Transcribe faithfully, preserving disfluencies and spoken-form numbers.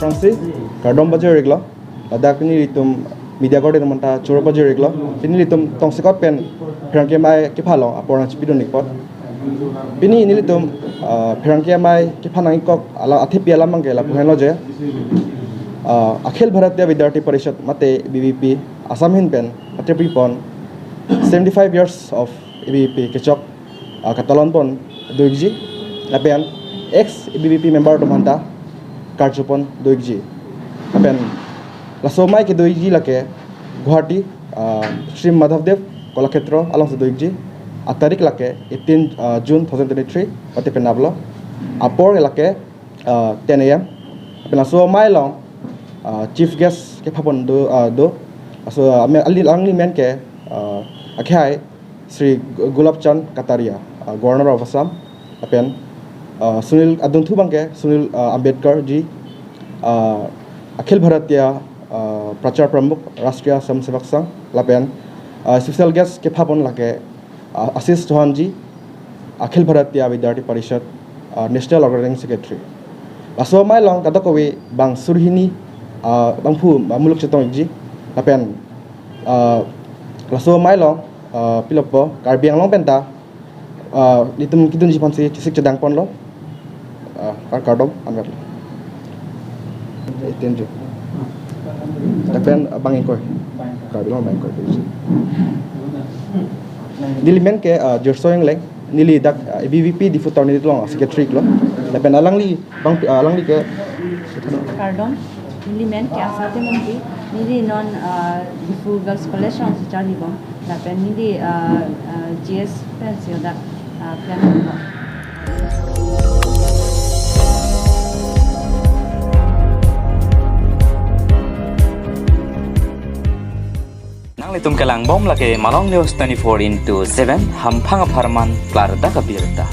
Nangsi, kardom pajir-iklo. Ladak pini nelitum media korte atum aphanta choro pajir-iklo. Pini nelitum tongsekot pen pherangke amei kepha along apor nangchipidun-ik apot. Pini nelitum, ah, pherangke amei kepha nangkok alam, athepi alam abangke lapu henlo je, ah, Akhil Bharatiya Vidyarthi Parishad mate A B V P Assam ahin pen patirpi pon seventy five years of A B V P kechok, ah, katalon pon do-ikji, lapen ex A B V P member atum aphanta karju pon do-ikji. Lapen laso amei kedo-ikji lake Guwahati, ah, Shri Madhavdev Kalakhetra alongsi do-ikji. Atarik lake eighteen, ah, June two thousand twenty-three, mate penaplo. Apor lake, ah, ten A M. Lapen laso amei along, ah, chief guest kepha pon do, ah, do. Laso, ah, amen, ali, alangli amen ke, ah, akhai Shri Gu-, Gulab Chand Kataria, ah, Governor of Assam, lapen, ah, Sunil, adunthu abangke Sunil, ah, Ambedkar ji, ah, Akhil Bharatiya, ah, Prachar Pramukh, Rashtriya Swayamsevak Sangh, lapen, ah, special guest kepha pon lake, ah, Ashish Chauhan ji, Akhil Bharatiya Vidyarthi Parishad, ah, National Organizing Secretary. Laso amei along kadokave bang suri hini, ah, bangphu, ah, muluk chetong-ikji, lapen, ah, laso amei along, ah, pilopo Karbi Anglong penta, ah, nelitum kedunji aphansi chesik chedang ponlo. Ah, kar-, kardom, anvet. Eighteen June. Lapen, ah, bang ingkoi. Karbi Anglong bang ingkoi. Neli amen ke, ah, Jirso Engleng. Neli dak, ah, A B V P Diphu Town Unit along secretary-iklo. Lapen alangli bang, ah, alangli ke. Kardom. Neli amen ke Asate Mongki. Neli non, ah, Diphu Girls College alongsi charlibom. Lapen neli, ah, ah, G S pensi dak, ah, plan lo. Nanglitum kelangbom lake Malong News twenty-four into seven, hamphang apharman klardak abirta.